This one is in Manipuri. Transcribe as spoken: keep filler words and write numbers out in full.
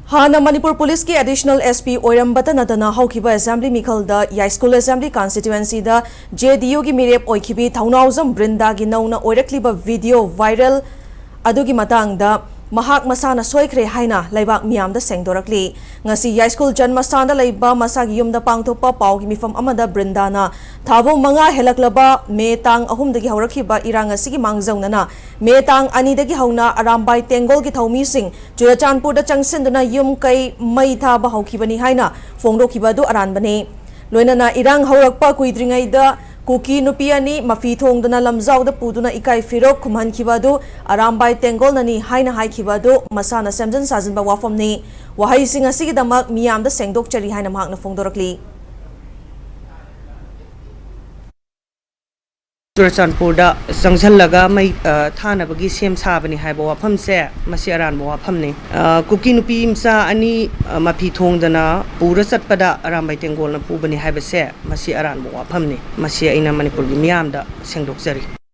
ꯍꯥꯟꯅ ꯃꯅꯤꯄꯨꯔ ꯄꯨꯂꯤꯁꯀꯤ ꯑꯦꯗꯤꯁꯅꯦꯜ ꯑꯦꯁ ꯄꯤ ꯑꯣꯏꯔꯝꯕꯇ ꯅꯠꯇꯅ ꯍꯧꯈꯤꯕ ꯑꯦꯁꯦꯝꯕ꯭ꯂꯤ ꯃꯤꯈꯜꯗ ꯌꯥꯏꯁ꯭ꯀꯨꯜ ꯑꯦꯁꯦꯝꯕ꯭ꯂꯤ ꯀꯟꯁꯇꯤꯇ꯭ꯋꯦꯟꯁꯤꯗ ꯖꯦ ꯗꯤ ꯌꯨꯒꯤ ꯃꯤꯔꯦꯞ ꯑꯣꯏꯈꯤꯕꯤ ꯊꯧꯅꯥꯎꯖꯝ ꯕ꯭ꯔꯤꯟꯗꯥꯒꯤ ꯅꯧꯅ ꯑꯣꯏꯔꯛꯂꯤꯕ ꯚꯤꯗꯤꯑꯣ ꯚꯥꯏꯔꯦꯜ ꯑꯗꯨꯒꯤ ꯃꯇꯥꯡꯗ ꯃꯍꯥꯛ ꯃꯁꯥꯅ ꯁꯣꯏꯈ꯭ꯔꯦ ꯍꯥꯏꯅ ꯂꯩꯕꯥꯛ ꯃꯤꯌꯥꯝꯗ ꯁꯦꯡꯗꯣꯔꯛꯂꯤ꯫ ꯉꯁꯤ ꯌꯥꯏꯁ꯭ꯀꯨꯜ ꯖꯟꯃꯁꯊꯥꯟꯗ ꯂꯩꯕ ꯃꯁꯥꯒꯤ ꯌꯨꯝꯗ ꯄꯥꯡꯊꯣꯛꯄ ꯄꯥꯎꯒꯤ ꯃꯤꯐꯝ ꯑꯃꯗ ꯕ꯭ꯔꯤꯟꯗꯥꯅ ꯊꯥꯕꯨ ꯃꯉꯥ ꯍꯦꯜꯂꯛꯂꯕ ꯃꯦ ꯇꯥꯡ ꯑꯍꯨꯝꯗꯒꯤ ꯍꯧꯔꯛꯈꯤꯕ ꯏꯔꯥꯡ ꯑꯁꯤꯒꯤ ꯃꯥꯡꯖꯧꯅꯅ ꯃꯦ ꯇꯥꯡ ꯑꯅꯤꯗꯒꯤ ꯍꯧꯅ ꯑꯔꯥꯝꯕꯥꯏ ꯇꯦꯡꯒꯣꯜꯒꯤ ꯊꯧꯃꯤꯁꯤꯡ ꯆꯨꯔꯆꯥꯟꯄꯨꯔꯗ ꯆꯪꯁꯤꯟꯗꯨꯅ ꯌꯨꯝ ꯀꯩ ꯃꯩ ꯊꯥꯕ ꯍꯧꯈꯤꯕꯅꯤ ꯍꯥꯏꯅ ꯐꯣꯡꯗꯣꯛꯈꯤꯕ ꯑꯗꯨ ꯑꯔꯥꯟꯕꯅꯤ꯫ ꯂꯣꯏꯅꯅ ꯏꯔꯥꯡ ꯍꯧꯔꯛꯄ ꯀꯨꯏꯗ꯭ꯔꯤꯉꯩꯗ ꯀꯨꯀꯤ ꯅꯨꯄꯤ ꯑꯅꯤ ꯃꯐꯤ ꯊꯣꯡꯗꯨꯅ ꯂꯝꯖꯥꯎꯗ ꯄꯨꯗꯨꯅ ꯏꯀꯥꯏ ꯐꯤꯔꯣꯛ ꯈꯨꯝꯍꯟꯈꯤꯕ ꯑꯗꯨ ꯑꯔꯥꯝꯕꯥꯏ ꯇꯦꯡꯒꯣꯜꯅꯅꯤ ꯍꯥꯏꯅ ꯍꯥꯏꯈꯤꯕ ꯑꯗꯨ ꯃꯁꯥꯅ ꯁꯦꯝꯖꯤꯟ ꯁꯥꯖꯤꯟꯕ ꯋꯥꯐꯝꯅꯤ꯫ ꯋꯥꯍꯩꯁꯤꯡ ꯑꯁꯤꯒꯤꯗꯃꯛ ꯃꯤꯌꯥꯝꯗ ꯁꯦꯡꯗꯣꯛꯆꯔꯤ ꯍꯥꯏꯅ ꯃꯍꯥꯛꯅ ꯐꯣꯡꯗꯣꯔꯛꯂꯤ꯫ ꯆꯨꯔꯆꯥꯟꯄꯨꯔꯗ ꯆꯪꯁꯤꯜꯂꯒ ꯃꯩ, ꯑ, ꯊꯥꯅꯕꯒꯤ ꯁꯦꯝ ꯁꯥꯕꯅꯤ ꯍꯥꯏꯕ ꯋꯥꯐꯝꯁꯦ, ꯃꯁꯤ ꯑꯔꯥꯟꯕ ꯋꯥꯐꯝꯅꯤ꯫ ꯑ, ꯀꯨꯀꯤ ꯅꯨꯄꯤ ꯃꯆꯥ ꯑꯅꯤ, ꯑ, ꯃꯐꯤ ꯊꯣꯡꯗꯅ ꯄꯨꯔ ꯆꯠꯄꯗ ꯑꯔꯥꯝꯕꯥꯏ ꯇꯦꯡꯒꯣꯜꯅ ꯄꯨꯕꯅꯤ ꯍꯥꯏꯕꯁꯦ, ꯃꯁꯤ ꯑꯔꯥꯟꯕ ꯋꯥꯐꯝꯅꯤ꯫ ꯃꯁꯤ ꯑꯩꯅ ꯃꯅꯤꯄꯨꯔꯒꯤ ꯃꯤꯌꯥꯝꯗ ꯁꯦꯡꯗꯣꯛꯆꯔꯤ꯫